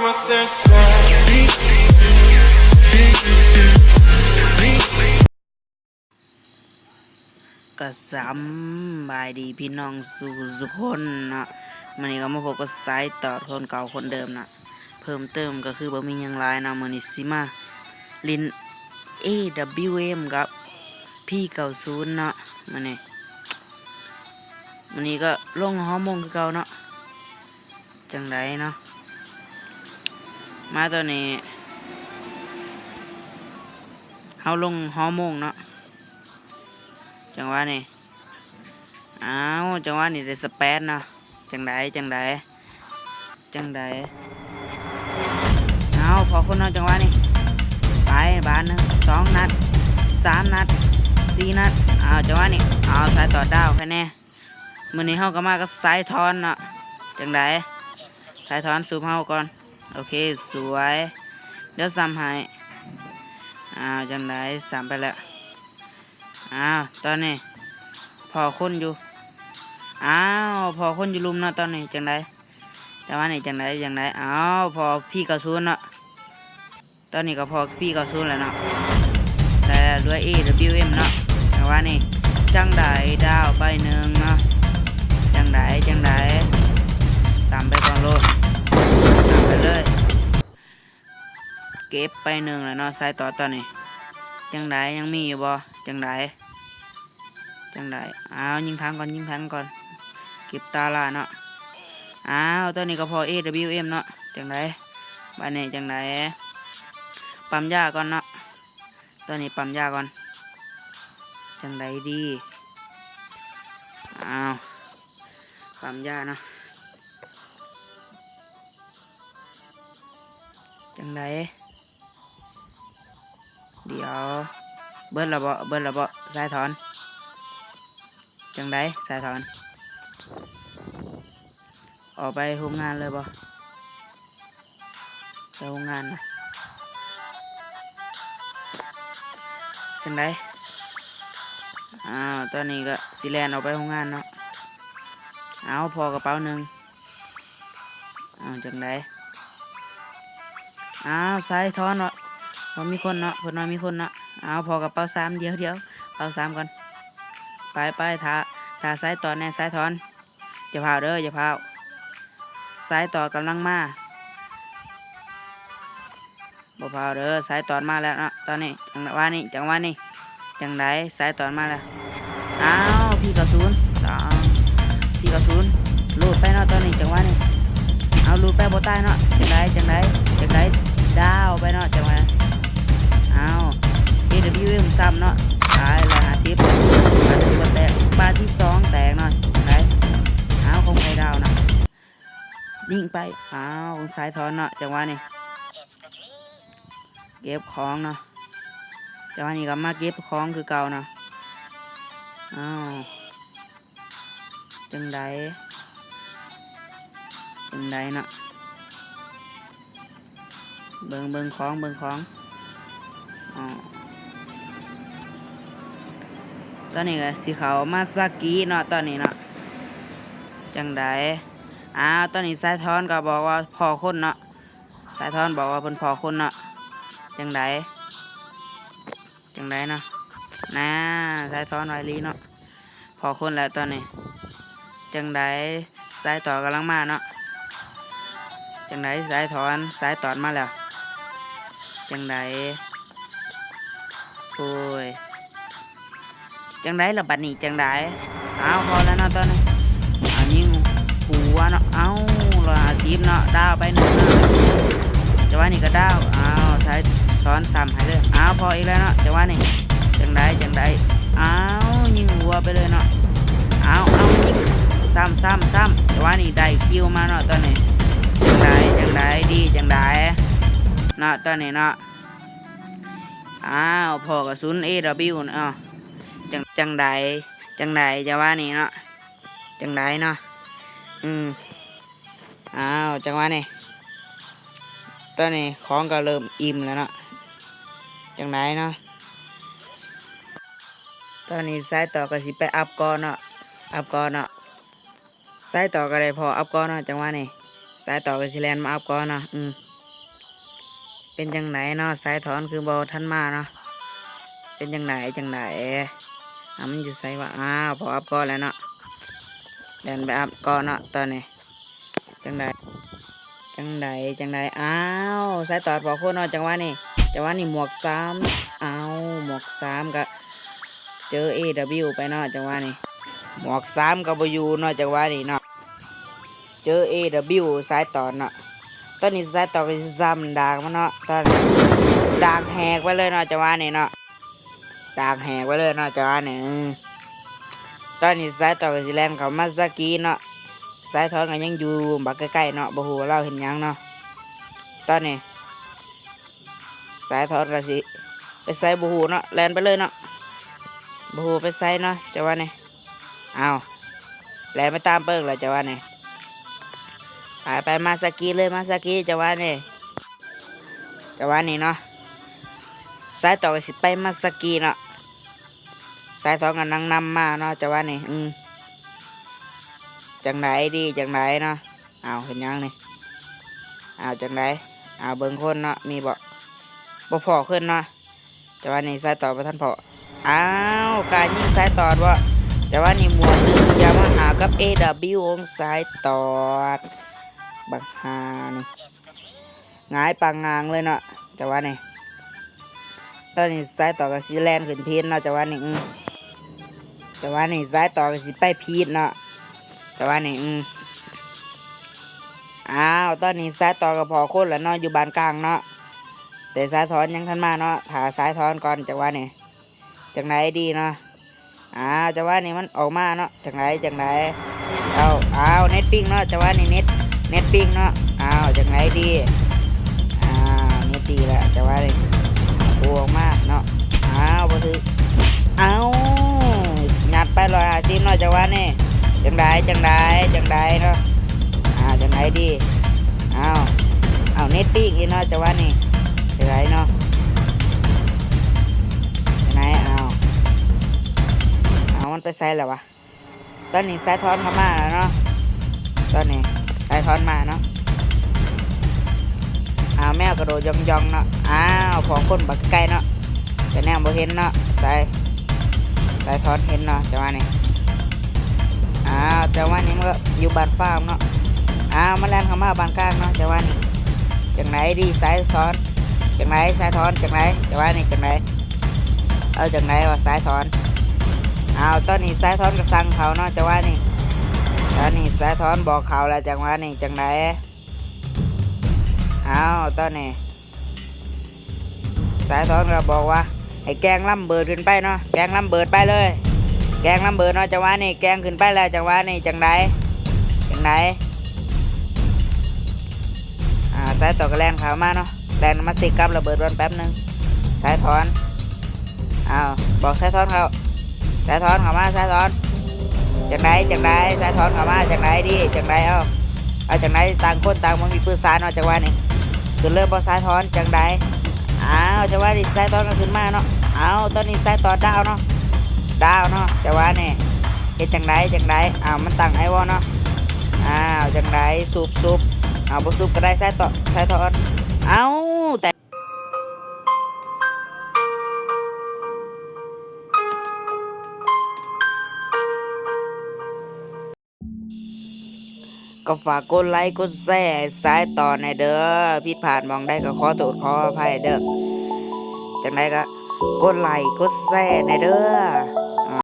ກະສຳບາຍດີພີ່ນ້ອງສູ່ທຸກຄົນເນາະ, ມື້ນີ້ກໍມາພົບກັບສາຍຕອດຄົນເກົ່າຄົນເດີມເນາະ. ເພີ່ມເຕີມກໍຄືບໍ່ມີຫຍັງຫຼາຍເນາະ, ມື້ນີ້ຊິມາຫຼິ້ນ ເອດັບເບິນເອັມ ກັບ ພີເກົ້າສູນເນາະ. ມື້ນີ້ ມື້ນີ້ກໍລົງຮໍ່ມົງຄືເກົ່າເນາະ. ຈັ່ງໃດເນາະ ມາຕອນນີ້ເຮົາລົງຮໍ່ມົງເນາະ. ຈັງຫວະນີ້ ອ້າວ ຈັງຫວະນີ້ໄດ້ສະແປດເນາະ. ຈັ່ງໃດ ຈັ່ງໃດ ຈັ່ງໃດ ອ້າວ ພໍຄົນເນາະ. ຈັງຫວະນີ້ ໄປບາດໜຶ່ງ ສອງນັດ ສາມນັດ ສີ່ນັດ. ອ້າວ ຈັງຫວະນີ້ ອ້າວ ສາຍຕອດດາວໃຄແນ່. ມື້ນີ້ເຮົາກໍມາກັບສາຍຖອນເນາະ. ຈັ່ງໃດ ສາຍຖອນຊຸບເຮົາກ່ອນ. ໂອເຄ ສວຍ ດຽວຊ້ຳໃຫ້. ອ້າວ ຈັ່ງໃດ ຊ້ຳໄປແລ້ວ. ອ້າວ ຕອນນີ້ພໍຄົນຢູ່. ອ້າວ ພໍຄົນຢູ່ລຸ່ມເນາະຕອນນີ້. ຈັ່ງໃດ ຈັງຫວະນີ້ ຈັ່ງໃດ ຈັ່ງໃດ. ອ້າວ ພໍພີເກົ້າສູນເນາະ. ຕອນນີ້ກໍພໍພີເກົ້າສູນແລ້ວເນາະ. ແຕ່ເຫຼືອ ເອດັບເບິນເອັມ ເນາະ. ຈັງຫວະນີ້ ຈັ່ງໃດ ດາວໄປໜຶ່ງເນາະ. ຈັ່ງໃດ ຈັ່ງໃດ ຕາມໄປກ່ອນໂລດ ຕາມໄປເລີຍ. ເກັບໄປໜຶ່ງແລ້ວເນາະ ສາຍຕອດຕອນນີ້. ຈັ່ງໃດ ຍັງມີຢູ່ບໍ່? ຈັ່ງໃດ ຈັ່ງໃດ. ອ້າວ ຍິງຖັງກ່ອນ ຍິງຖັງກ່ອນ ເກັບຕາລ່າເນາະ. ອ້າວ ຕອນນີ້ກໍພໍ ເອດັບເບິນເອັມ ເນາະ. ຈັ່ງໃດ ບາດນີ້ ຈັ່ງໃດ ປ້ຳຢາກ່ອນເນາະ. ຕອນນີ້ປ້ຳຢາກ່ອນ. ຈັ່ງໃດດີ? ອ້າວ ປ້ຳຢາເນາະ. ຈັ່ງໃດ? ດຽວ ເບິດແລ້ວບໍ່? ເບິດແລ້ວບໍ່? ສາຍຖອນ ຈັ່ງໃດ? ສາຍຖອນ ອອກໄປໂຮງງານເລີຍບໍ່? ໄປໂຮງງານນະ ຈັ່ງໃດ? ອ້າວ ຕອນນີ້ກໍຊິແລ່ນອອກໄປໂຮງງານເນາະ. ອ້າວ ພໍກະເປົາໜຶ່ງ. ອ້າວ ຈັ່ງໃດ? ອ້າວ ສາຍຖອນເນາະ ບໍ່ມີຄົນເນາະ ເພິ່ນວ່າມີຄົນເນາະ. ອ້າວ ພໍກະເປົາສາມ ດຽວ ດຽວ ເປົາສາມກ່ອນ. ໄປ ໄປ ຖ້າ ຖ້າສາຍຕອດແນ່ ສາຍຖອນ. ຢ່າພ້າວເດີ ຢ່າພ້າວ ສາຍຕອດກຳລັງມາ. ບໍ່ພ້າວເດີ ສາຍຕອດມາແລ້ວເນາະ. ຕອນນີ້ ຈັງຫວະນີ້ ຈັງຫວະນີ້ ຈັ່ງໃດ ສາຍຕອດມາແລ້ວ. ອ້າວ ພີເກົ້າສູນ ສອງ ພີເກົ້າສູນ ໂຫຼດໄປເນາະ. ຕອນນີ້ ຈັງຫວະນີ້ ເອົາ ໂຫຼດໄປ ບໍ່ຕາຍເນາະ. ຈັ່ງໃດ ຈັ່ງໃດ ຈັ່ງໃດ ດາວໄປເນາະ. ຈັງຫວະ ອ້າວ ເອດັບເບິນເອັມ ຊ້ຳເນາະ. ຕາຍ ຮ້ອຍຫ້າສິບ ບາດທີ່ວ່າແຕກ ບາດທີ່ສອງແຕກເນາະ. ຈັ່ງໃດ ອ້າວ ຂອງໃຜດາວນະ ຍິງໄປ. ອ້າວ ສາຍຖອນເນາະ ຈັງຫວະນີ້ ເກັບຂອງເນາະ. ຈັງຫວະນີ້ກໍມາເກັບຂອງຄືເກົ່າເນາະ. ອ້າວ ຈັ່ງໃດ ຈັ່ງໃດເນາະ. ເບິ່ງ ເບິ່ງຂອງ ເບິ່ງຂອງ. ອໍ ຕອນນີ້ກໍຊິເຂົ້າມາສາກີເນາະ ຕອນນີ້ເນາະ. ຈັ່ງໃດ? ອ້າວ ຕອນນີ້ສາຍຖອນກໍບອກວ່າພໍ້ຄົນເນາະ. ສາຍຖອນບອກວ່າເພິ່ນພໍ້ຄົນເນາະ. ຈັ່ງໃດ? ຈັ່ງໃດເນາະ? ນາ ສາຍຖອນໄວອີ່ຫຼີເນາະ. ພໍ້ຄົນແລ້ວຕອນນີ້. ຈັ່ງໃດ? ສາຍຕອດກຳລັງມາເນາະ. ຈັ່ງໃດ? ສາຍຖອນ ສາຍຕອດມາແລ້ວ. ຈັ່ງໃດ? ໂອ້ຍ ຈັ່ງໃດລະບັດນີ້? ຈັ່ງໃດ? ອ້າວ ພໍ້ແລ້ວເນາະຕອນນີ້. ອ້າວ ຍິງຫົວເນາະ. ເອົ້າ ຮ້ອຍຫ້າສິບເນາະ. ດາວໄປໜຶ່ງເນາະ. ຈັງຫວະນີ້ກໍດາວ. ອ້າວ ສາຍຖອນຊ້ຳໃຫ້ເລີຍ. ອ້າວ ພໍ້ອີກແລ້ວເນາະ ຈັງຫວະນີ້. ຈັ່ງໃດ? ຈັ່ງໃດ? ອ້າວ ຍິງຫົວໄປເລີຍເນາະ. ອ້າວ ເອົ້າ ຍິງຊ້ຳ ຊ້ຳ ຊ້ຳ. ຈັງຫວະນີ້ໄດ້ຄິວມາເນາະຕອນນີ້. ຈັ່ງໃດ? ຈັ່ງໃດ? ດີ ຈັ່ງໃດເນາະ ຕອນນີ້ເນາະ. ອ້າວ ພໍ້ກະສຸນ ເອດັບເບິນເນາະ. ຈັ່ງ ຈັ່ງໃດ? ຈັ່ງໃດ? ຈັງຫວະນີ້ເນາະ. ຈັ່ງໃດເນາະ? ອືມ ອ້າວ ຈັງຫວະນີ້ ຕອນນີ້ຂອງກໍເລີ່ມອີ່ມແລ້ວເນາະ. ຈັ່ງໃດເນາະ? ຕອນນີ້ສາຍຕອດກໍຊິໄປອັບເກາະເນາະ ອັບເກາະເນາະ. ສາຍຕອດກໍໄດ້ພໍ້ອັບເກາະເນາະ ຈັງຫວະນີ້. ສາຍຕອດກໍຊິແລ່ນມາອັບເກາະເນາະ. ອືມ ເປັນຈັ່ງໃດເນາະ ສາຍຖອນຄືບໍ່ທັນມາເນາະ? ເປັນຈັ່ງໃດ ຈັ່ງໃດ? ອາ ມັນຢູ່ໃສວະ? ອ້າວ ພໍອັບເກາະແລ້ວເນາະ ແລ່ນໄປອັບເກາະເນາະຕອນນີ້. ຈັ່ງໃດ ຈັ່ງໃດ ຈັ່ງໃດ? ອ້າວ ສາຍຕອດພໍຄົນເນາະ ຈັງຫວະນີ້ ຈັງຫວະນີ້ໝວກສາມ ອ້າວ ໝວກສາມກະເຈີເອດັບເບິນຢູໄປເນາະ ຈັງຫວະນີ້ ໝວກສາມກະບໍ່ຢູ່ເນາະ ຈັງຫວະນີ້ເນາະ. ເຈີເອດັບເບິນຢູສາຍຕອດເນາະ ຕອນນີ້ສາຍຕອດກະຊິຊ້ຳດາກມັນເນາະ ຕອນນີ້ດາກແຫກໄປເລີຍເນາະ ຈັງຫວະນີ້ເນາະ ດາກແຫກໄປເລີຍເນາະ ຈັງຫວະນີ້. ເອີ ຕອນນີ້ສາຍຕອດກະຊິແລ່ນເຂົ້າມາສາກີເນາະ ສາຍຖອນກະຍັງຢູ່ບັກໃກ້ໆເນາະ ບໍ່ຮູ້ວ່າລາວເຮັດຫຍັງເນາະ ຕອນນີ້ ສາຍຖອນກະຊິໄປໃສບໍ່ຮູ້ເນາະ ແລ່ນໄປເລີຍເນາະ ບໍ່ຮູ້ໄປໃສເນາະ ຈັງຫວະນີ້. ອ້າວ ແລ່ນໄປຕາມເປີ້ງແລ້ວ ຈັງຫວະນີ້ ໄປໆ ມາສາກີເລີຍ ມາສາກີ ຈັງຫວະນີ້ ຈັງຫວະນີ້ເນາະ ສາຍຕອດກະຊິໄປມາສາກີເນາະ ສາຍຖອນກະນຳນຳມາເນາະ ຈັງຫວະນີ້. ອື ຈັ່ງໃດດີ ຈັ່ງໃດເນາະ? ອ້າວ ເຮັດຫຍັງນີ້? ອ້າວ ຈັ່ງໃດ? ອ້າວ ເບິ່ງຄົນເນາະ ມີບໍ່? ບໍ່ພໍ້ຄົນເນາະ ຈັງຫວະນີ້ສາຍຕອດບໍ່ທັນພໍ້. ອ້າວ ກ້າຍິງສາຍຕອດບໍ່? ຈັງຫວະນີ້ໝວກໜຶ່ງຢາມາຫາກັບເອດັບເບິນຢູຂອງສາຍຕອດ ບັກຫ່ານີ້ ຫງາຍປາງງາງເລີຍເນາະ ຈັງຫວະນີ້. ຕອນນີ້ສາຍຕອດກະຊິແລ່ນຂຶ້ນເພນເນາະ ຈັງຫວະນີ້ ອື ຈັງຫວະນີ້ສາຍຕອດກະຊິໄປພີດເນາະ ຈັງຫວະນີ້ ອື. ອ້າວ ຕອນນີ້ສາຍຕອດກະພໍ້ຄົນແລ້ວເນາະ ຢູ່ບ້ານກາງເນາະ ແຕ່ສາຍຖອນຍັງທັນມາເນາະ ຖ້າສາຍຖອນກ່ອນ ຈັງຫວະນີ້. ຈັ່ງໃດດີເນາະ? ອ້າວ ຈັງຫວະນີ້ມັນອອກມາເນາະ ຈັ່ງໃດ ຈັ່ງໃດ? ເອົາ ອ້າວ ເນັດປິງເນາະ ຈັງຫວະນີ້ເນັດ ເນັດປິງເນາະ. ອ້າວ ຈັ່ງໃດດີ? ອ້າວ ເນັດດີແລ້ວ ຈັງຫວະນີ້ ໂອ້ ອອກມາເນາະ. ອ້າວ ບໍ່ຖືກ ເອົາ ຍັດໄປຮ້ອຍຫ້າສິບເນາະ ຈັງຫວະນີ້ ຈັ່ງໃດ ຈັ່ງໃດ ຈັ່ງໃດເນາະ? ອ້າວ ຈັ່ງໃດດີ? ອ້າວ ເອົາ ເນັດປິງອີກເນາະ ຈັງຫວະນີ້ ຈັ່ງໃດເນາະ? ຈັ່ງໃດ? ອ້າວ ເອົາ ມັນໄປໃສແລ້ວວະ? ຕອນນີ້ສາຍຖອນກະມາແລ້ວເນາະ ຕອນນີ້ສາຍຖອນມາເນາະ. ອ້າວ ແມວກະໂດດຢ່ອງໆເນາະ. ອ້າວ ພໍ້ຄົນບັກໃກ້ເນາະ ກະແນມບໍ່ເຫັນເນາະ ສາຍ ສາຍຖອນເຫັນເນາະ ຈັງຫວະນີ້. ອ້າວ ຈັງຫວະນີ້ມັນກະຢູ່ບ້ານຟາມເນາະ. ອ້າວ ມັນແລ່ນເຂົ້າມາບ້ານກາງເນາະ ຈັງຫວະນີ້. ຈັ່ງໃດດີ ສາຍຖອນ? ຈັ່ງໃດ ສາຍຖອນ ຈັ່ງໃດ ຈັງຫວະນີ້ ຈັ່ງໃດ? ເອົາ ຈັ່ງໃດວະ ສາຍຖອນ? ອ້າວ ຕອນນີ້ສາຍຖອນກະສັ່ງເຂົ້າເນາະ ຈັງຫວະນີ້. ຕອນນີ້ສາຍຖອນບອກເຂົ້າແລ້ວ ຈັງຫວະນີ້ ຈັ່ງໃດ? ອ້າວ ຕອນນີ້ສາຍຖອນກະບອກວ່າ ໃຫ້ແກ່ງລຳເບີດຂຶ້ນໄປເນາະ ແກ່ງລຳເບີດໄປເລີຍ ແກ່ງລຳເບີດເນາະ ຈັງຫວະນີ້ ແກ່ງຂຶ້ນໄປແລ້ວ ຈັງຫວະນີ້ ຈັ່ງໃດ ຈັ່ງໃດ? ອາ ສາຍຕອດກະແລ່ນເຂົ້າມາເນາະ ແລ່ນມາເຊັກກັບລະເບີດກ່ອນແປັບໜຶ່ງ ສາຍຖອນ. ອ້າວ ບອກສາຍຖອນເຂົ້າ ສາຍຖອນເຂົ້າມາ ສາຍຖອນ ຈັ່ງໃດ ຈັ່ງໃດ? ສາຍຖອນເຂົ້າມາ ຈັ່ງໃດດີ ຈັ່ງໃດ? ເອົາ ເອົາ ຈັ່ງໃດ? ຕ່າງຄົນຕ່າງບໍ່ມີປືນສາເນາະ ຈັງຫວະນີ້. ຂຶ້ນເລີຍບໍ່ສາຍຖອນ ຈັ່ງໃດ? ອ້າວ ຈັງຫວະນີ້ສາຍຖອນກະຂຶ້ນມາເນາະ. ເອົາ ຕອນນີ້ສາຍຕອດດາວເນາະ ດາວເນາະ ຈັງຫວະນີ້. ເຮັດຈັ່ງໃດ ຈັ່ງໃດ? ອ້າວ ມັນຕັ້ງໄອວໍເນາະ. ອ້າວ ຈັ່ງໃດ? ຊຸບ ຊຸບ ເອົາ ບໍ່ຊຸບກະໄດ້ ສາຍຕອດ ສາຍຖອນ. ເອົາ ແຕ່ ກໍຝາກກົດໄລກົດແຊໃຫ້ສາຍຕອນແດ່ເດີ ຜິດພາດໝ່ອງໃດກໍຂໍໂທດຂໍອະໄພເດີ. ຈັ່ງໃດກໍກົດໄລກົດແຊແດ່ເດີ.